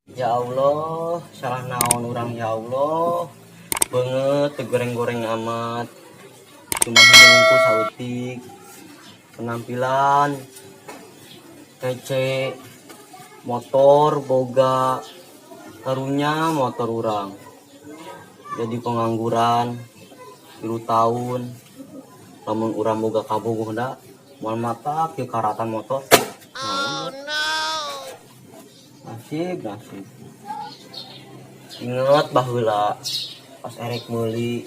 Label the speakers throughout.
Speaker 1: Ya Allah, salah naon urang, ya Allah. Beungeut teu goreng-goreng amat. Cuma hidung saeutik. Penampilan kece, motor boga, karunya motor urang. Jadi pengangguran 3 tahun. Lamun urang boga kabogoh da, moal mata ke karatan motor. Oh no. Nasib, nasib. Inget baheula pas erek meuli,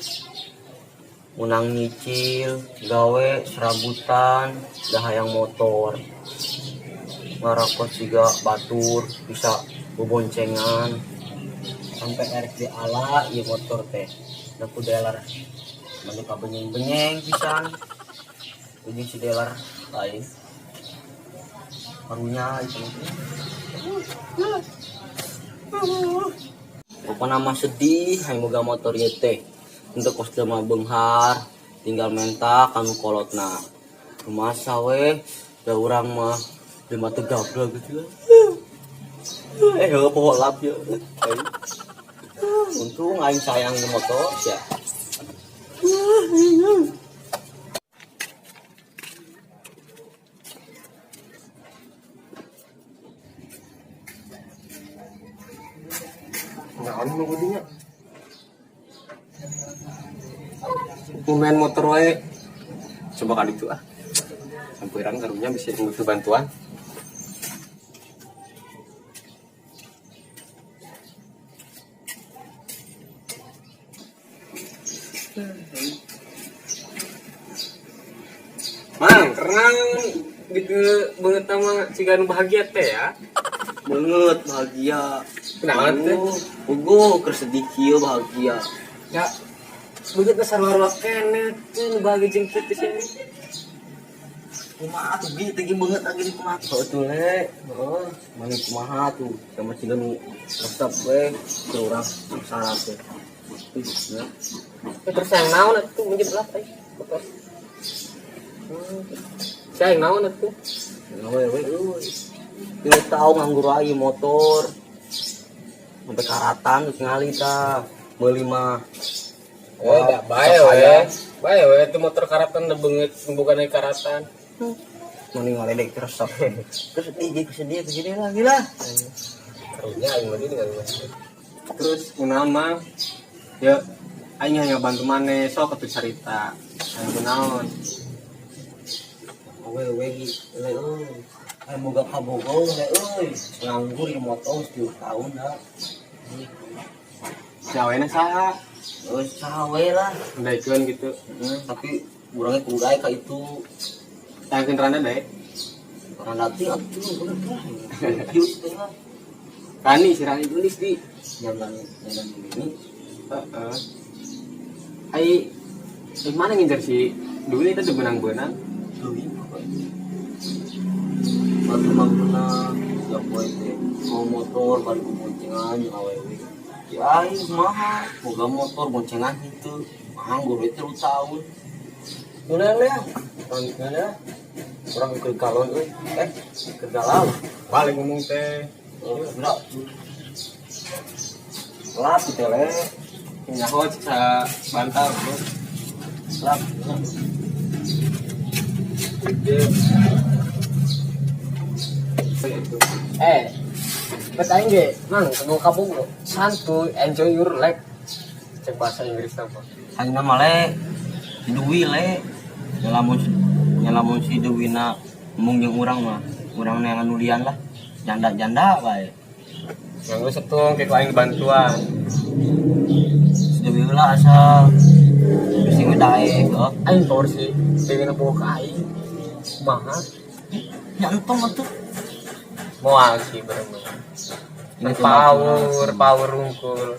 Speaker 1: menang nyicil gawe serabutan, dah hayang motor ngarakot siga batur, bisa beboncengan sampai erek diala ieu motor teh. Da ku dealer mani kabenyeng-benyeng pisan ujung si dealer lain. Karunya itu. Pokoknya mah sedih hayang boga motor ieu teh. Untuk kos mah beunghar, tinggal menta kanu kolotna. Kumaha we da urang mah di mata gablek gitu. Eh, heuh poho lap ya. Untung aing sayang ke motor ya.
Speaker 2: Naon mah kudunya? Main motor wae. Coba kali itu ah. Sampiran karunya bisa butuh bantuan. Mang, karena gitu banget sama ciga nu bahagia teh ya.
Speaker 1: Beungeut bahagia.
Speaker 2: Kunaon teh?
Speaker 1: Puguh keur sedih kieu bahagia.
Speaker 2: Ya, beungeut teh sarua-sarua keneh teh nu bahagia jeung kieu teh sini.
Speaker 1: Kumaha tuh bi teh beungeut lagi di kumaha? Heuh tuh le. Heeh, mani kumaha tuh sama ciga nu resep we ke urang sangsara teh. Ih, ya.
Speaker 2: Terus yang naon atuh menjeblak teh motor. Saya yang naon atuh?
Speaker 1: Gawe we euy. 3 tahun nganggur wae motor. Sampai karatan geus ngali tah. Meuli mah.
Speaker 2: Oh, da bae we. Bae we itu motor karatan da beungeut bukan karatan.
Speaker 1: Mending ngaledek resep. Terus sedih, sedih, sedih lagi lah.
Speaker 2: Karunya aing mah dengan. Terus kunaon, Mang? Ya aing hanya bantu maneh sok atuh carita. Aing kunaon?
Speaker 1: Awe we gi, le euy. Aing boga kabogoh le euy. Nganggur ieu motor 10 tahun dah.
Speaker 2: Si awena saha?
Speaker 1: Euy, saha we lah.
Speaker 2: Ndaikeun gitu.
Speaker 1: Tapi urangnya kudu daek ka itu.
Speaker 2: Tangkeun randa daek.
Speaker 1: Orang datang atuh bener lah. Kieu teh lah.
Speaker 2: Rani, si Rani tulis di.
Speaker 1: Nyandan nyandan ini.
Speaker 2: Heeh. Ai eh mana ngincer si Dwi itu benang-benang.
Speaker 1: Deui batu mah ya poe teh mau motor bari boncengan jeung awewe. Ya aing kumaha boga motor boncengan henteu, nganggur we 3 tahun. Udah le, lanjutnya urang ke galon euy, eh ke galau.
Speaker 2: Balik ngomong teh.
Speaker 1: Oh, enggak. Lap teh le.
Speaker 2: Nyaho sa bantal bro.
Speaker 1: Lap.
Speaker 2: Eh, bet aing ge, Mang, kamu kabogoh. Santuy, enjoy your life. Cek bahasa Inggris apa?
Speaker 1: Ayeuna mah le si Dewi le. Ya lamun si Dewina embung jeung urang mah, urang neangan nulian lah. Janda-janda bae.
Speaker 2: Yang gue setung kayak aing bantuan.
Speaker 1: Si Dewi lah asal bisi we daek heuh.
Speaker 2: Aing power si Dewi na bawa ke aing. Kumaha?
Speaker 1: Nyantong atuh.
Speaker 2: Moal sih bener.
Speaker 1: Ini
Speaker 2: Power, power rungkul.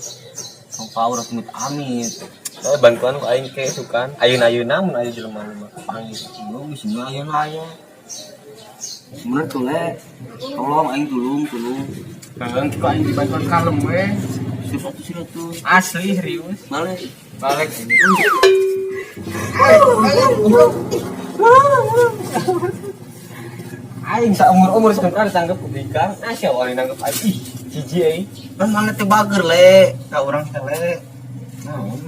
Speaker 1: Tong power amit amit.
Speaker 2: Eh, bantuan ku aing ke sukan. Ayeuna-ayeuna mun aya jelema mah.
Speaker 1: Panggil lu bisi aya aya. Bener tuh le. Tolong aing, tulung tulung.
Speaker 2: Bang, ku aing dibantuan kalem we.
Speaker 1: Serius atuh, serius atuh.
Speaker 2: Asli serius.
Speaker 1: Balik.
Speaker 2: Balik. Aing saumur-umur sebentar ditangkep ku bikang. Ah, siapa wani nangkep aing? Ih. Hiji euy.
Speaker 1: Kan mana teh bager le, ka urang teh le.
Speaker 2: Naon,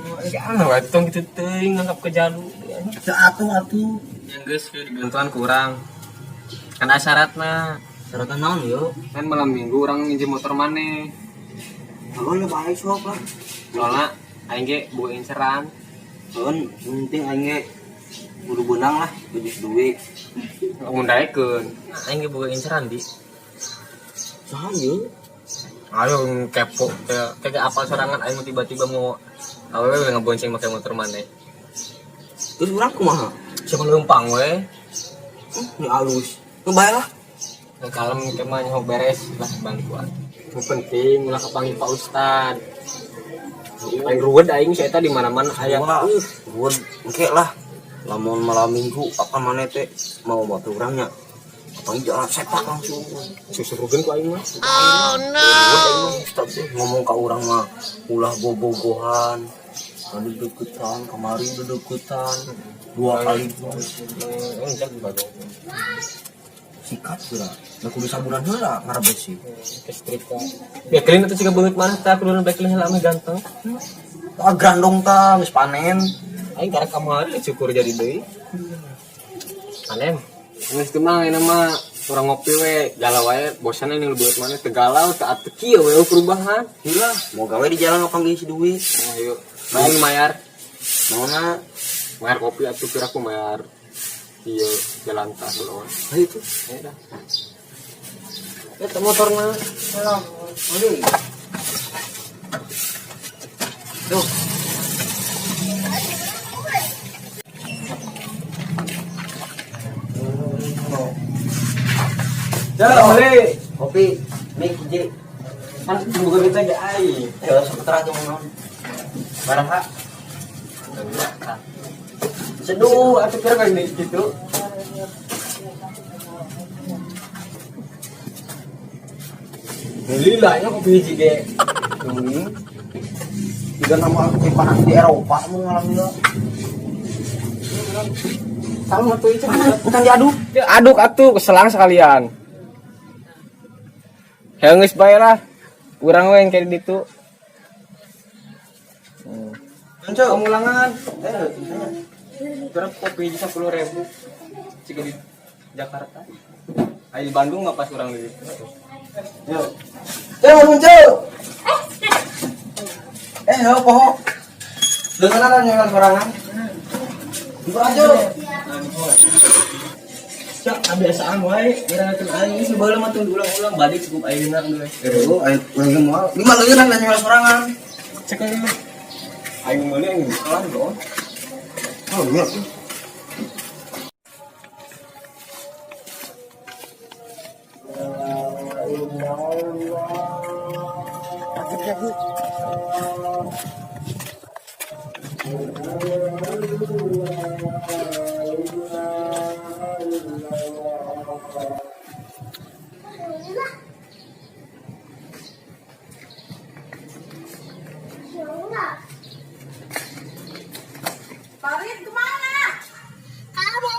Speaker 2: aneh wae tong kitu teuing nganggap ke jalu.
Speaker 1: Teu atuh atuh.
Speaker 2: Yang geus we dibantuan ku urang. Kan aya syaratna.
Speaker 1: Syaratna naon yo?
Speaker 2: Kan malam minggu urang minjem motor maneh.
Speaker 1: Heuh lah bae sok lah.
Speaker 2: Soalna aing ge boga inceran.
Speaker 1: Heuh, penting aing ge kudu beunang lah, bejus duit.
Speaker 2: Mun daekeun. Aing ge boga inceran di.
Speaker 1: Saha ye?
Speaker 2: Ayo kepo kayak apa sorangan aing tiba-tiba mau awewe ngebonceng make motor maneh.
Speaker 1: Terus urang kumaha?
Speaker 2: Siapa leumpang we?
Speaker 1: Ini alus. Nu bae lah.
Speaker 2: Nah, kalem ke mah nyaho beres lah bantuan. Nu penting ulah kapanggih Pak Ustad. Aing ruwet aing si eta di mana-mana aya.
Speaker 1: Wah, ruwet engke lah. Lamun malam minggu apa maneh teh mau batu urangnya. Kapanggih jalan sepak langsung.
Speaker 2: Susurugeun ku aing mah.
Speaker 1: Oh no. Ustad teh ngomong ka urang mah ulah bobogohan. Tadi deketan, kemarin deketan, dua kali
Speaker 2: Enggak bagong.
Speaker 1: Sikat geura. Da kudu sabulan heula ngarebesi.
Speaker 2: Kestrika. Bekelin atuh siga beungeut maneh tah kudu bekelin heula mah ganteng.
Speaker 1: Tah grandong tah geus panen.
Speaker 2: Aing karek kamari cukur jadi deui. Panen. Geus teu mah ayeuna mah urang ngopi we, galau wae, bosan ini beungeut maneh teu galau teu atuh kieu we perubahan.
Speaker 1: Gila, mau gawe di jalan panggil si duit.
Speaker 2: Ayo, aing mayar.
Speaker 1: Naonna?
Speaker 2: Mayar kopi atuh kira aku mayar. Iya, jalan tas dulu.
Speaker 1: Ayo tuh.
Speaker 2: Ayo dah. Eta motorna.
Speaker 1: Aduh. Tuh.
Speaker 2: Jalan beli
Speaker 1: kopi, mie hiji.
Speaker 2: Kan buka kita ge aing.
Speaker 1: Ya sok terang tuh naon. Baraha.
Speaker 2: Seduh, atuh kira kayak gitu. Beli lah, ini kopi hiji ge.
Speaker 1: Tiga nama aku panas di Eropa mau alhamdulillah.
Speaker 2: Sama tuh itu.
Speaker 1: Bukan diaduk.
Speaker 2: Ya, aduk atuh, keselang sekalian. Ya geus bae lah. Urang we yang kayak gitu. Pengulangan. Kurang kopi hiji 10.000. Jika di Jakarta. Ayo di Bandung nggak pas kurang lebih.
Speaker 1: Yo. Ceu, muncul. Yo poho. Dengeran ada nyekel sorangan. Buka aja.
Speaker 2: Cak, kebiasaan wae, urang teh aing geus baheula mah teu diulang-ulang balik cukup ayeuna geus.
Speaker 1: Aduh, aing lagi moal. Lima leunan nyekel sorangan.
Speaker 2: Cek aja. Aing meuli aing kelan bro.
Speaker 1: Oh iya.
Speaker 3: Farid kemana? Kamu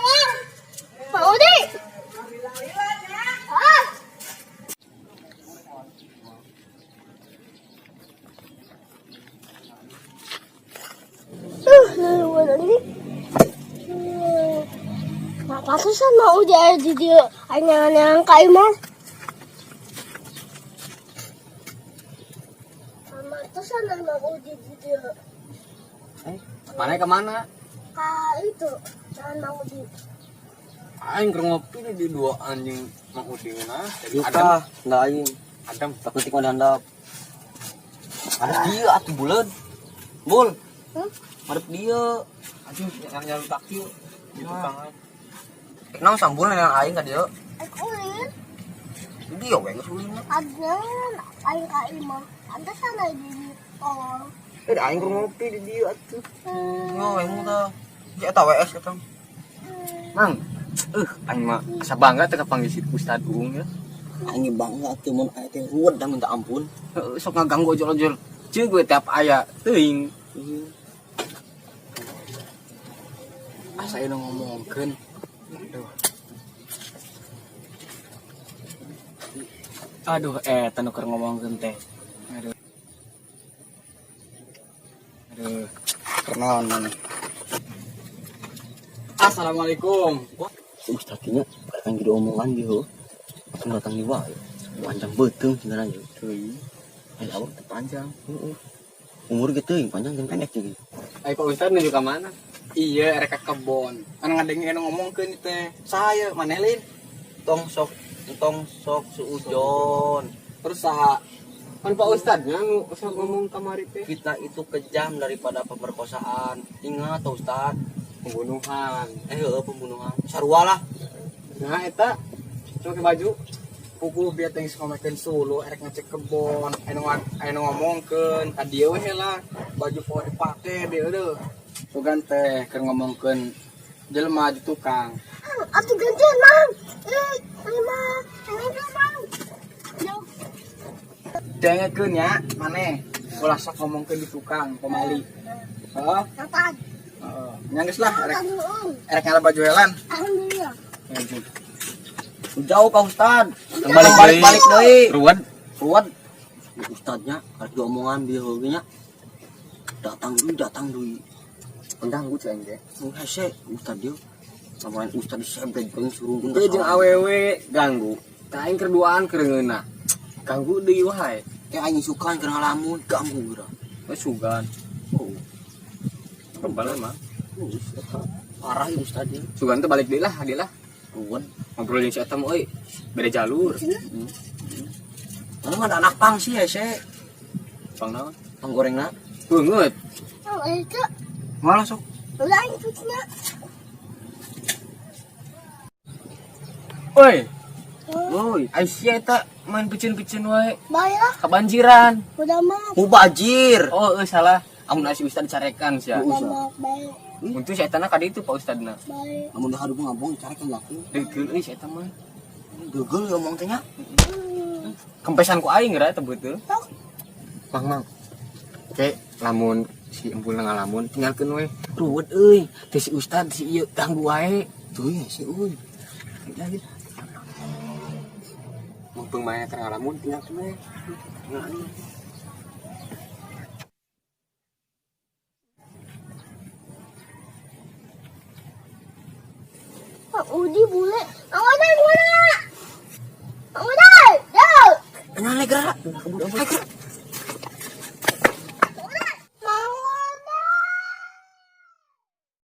Speaker 3: Pak Udi. Ah. Nah, pantesan mau Udi ada di dia anyan-anyan kayak mah. Pantesan mau Udi di dia.
Speaker 2: Mana kemana?
Speaker 3: Ka itu, jangan mau di.
Speaker 2: Aing keur ngopi di dua anjing Mang Udin nah.
Speaker 1: Jadi Adam, enggak aing.
Speaker 2: Adam
Speaker 1: takut tik handap. Ada dia atuh buleud. Bul.
Speaker 3: Hmm?
Speaker 1: Madep dia.
Speaker 2: Anjing yang nyalu taksi di tukangan.
Speaker 1: Naon sambul yang aing ka dieu?
Speaker 3: Aing ulin.
Speaker 1: Dia we geus ulin.
Speaker 3: Ada aing ka imah. Pantesan aya di tol.
Speaker 1: Aing keur ngopi di dieu atuh. Yo, aing tah. Si eta WS eta.
Speaker 2: Mang, aing mah asa bangga teh kapanggih si Ustad Uung ya.
Speaker 1: Aing bangga atuh mun aya teh ruwet dah minta ampun.
Speaker 2: Heeh, sok ngaganggu ojol-ojol. Ceuk gue tiap aya teuing. Asa ieu ngomongkeun. Aduh.
Speaker 4: Aduh, eta nu keur ngomongkeun teh. Aduh. Aduh, kenaon maneh? Assalamualaikum.
Speaker 1: Ustadznya datang jadi omongan gitu. Langsung datang di wae. Panjang beuteung cenah ieu.
Speaker 2: Teuing.
Speaker 1: Eh, awak
Speaker 2: Teu panjang.
Speaker 1: Heeh. Umur gitu yang panjang jeung pendek jadi.
Speaker 2: Ayo Pak Ustad nuju ka mana?
Speaker 4: Iya, erek ka kebon. Anu ngadengin anu ngomongkeun teh. Saya maneh lin.
Speaker 1: Tong sok suujon.
Speaker 4: Terus saha?
Speaker 2: Kan Pak Ustadnya sok ngomong kamari teh
Speaker 1: Fitnah itu kejam daripada pemerkosaan. Ingat Pak Ustad.
Speaker 2: Pembunuhan.
Speaker 1: Eh, heueuh, pembunuhan. Sarua lah.
Speaker 2: Nah, eta pakai baju.
Speaker 4: Puguh biar teh geus ngomekeun suluh erek ngecek kebon. Anu ngomongkeun ka dieu we lah. Baju poe dipake dieu deuh. Sugan teh keur ngomongkeun jelema di tukang.
Speaker 3: Atuh gantian, Mang. Eh, ayo mah. Ayo Mang. Jauh.
Speaker 4: Dengekeun nya maneh. Ulah sok ngomongkeun di tukang pemali. Heeh.
Speaker 3: Kapan?
Speaker 4: Heeh. Nya geus lah erek
Speaker 3: Aduh,
Speaker 4: erek ngala baju helan.
Speaker 3: alhamdulillah.
Speaker 1: Jauh Pak Ustad.
Speaker 2: Balik
Speaker 1: Balik balik deui.
Speaker 2: Ruwet.
Speaker 1: Ruwet. Ustadnya harus diomongan bieu heueuh nya. Datang deui, datang deui.
Speaker 2: Pengganggu cai ge.
Speaker 1: Nu hese Ustad dieu. Samain Ustad disebret jeung surungkeun.
Speaker 2: Teu jeung awewe ganggu. Tah aing keur duaan keur ngeunah. Ganggu deui wae.
Speaker 1: Eh aing suka keur ngalamun ganggu geura.
Speaker 2: We sugan.
Speaker 1: Oh,
Speaker 2: Kebal mah.
Speaker 1: geus eta. Parah ya Ustad dieu.
Speaker 2: Sugan teh balik deui lah, deui lah.
Speaker 1: Ruwet.
Speaker 2: Ngobrol jeung si eta mah euy. Beda jalur.
Speaker 1: Mana mah ada anak pang sih hese.
Speaker 2: Pang naon?
Speaker 1: Pang gorengna.
Speaker 2: Beungeut.
Speaker 3: Oh, itu.
Speaker 4: Malah sok.
Speaker 3: Ulah itu cenah.
Speaker 2: Oi,
Speaker 1: Woi,
Speaker 2: Aisyah eta main picin-picin wae.
Speaker 3: Baiklah,
Speaker 2: Kebanjiran.
Speaker 3: udah mah.
Speaker 1: mubajir.
Speaker 2: Oh, salah. Amun si Ustad dicarekan sia.
Speaker 3: Udah mah, baik,
Speaker 2: Untung si eta na ka ditu Pak Ustadna.
Speaker 3: baik.
Speaker 1: Amun dahar gua ngabong dicarekan laku.
Speaker 2: Degeul euy si eta mah.
Speaker 1: Geugel ngomong teh nya.
Speaker 2: Kempesan ku aing geura eta beuteung.
Speaker 3: Tok.
Speaker 2: Mang mang. Oke, lamun si empulna ngalamun tinggalkeun we.
Speaker 1: Ruwet euy.
Speaker 2: Teh si Ustad si ieu ganggu wae.
Speaker 1: Tuh ya si euy.
Speaker 2: Mumpung maya keur ngalamun tinggalkeun we.
Speaker 1: Tinggal.
Speaker 3: Pak Udi bule. Mang Uday mana? Mang Uday, jauh.
Speaker 1: Kenal gerak. Kabur gerak.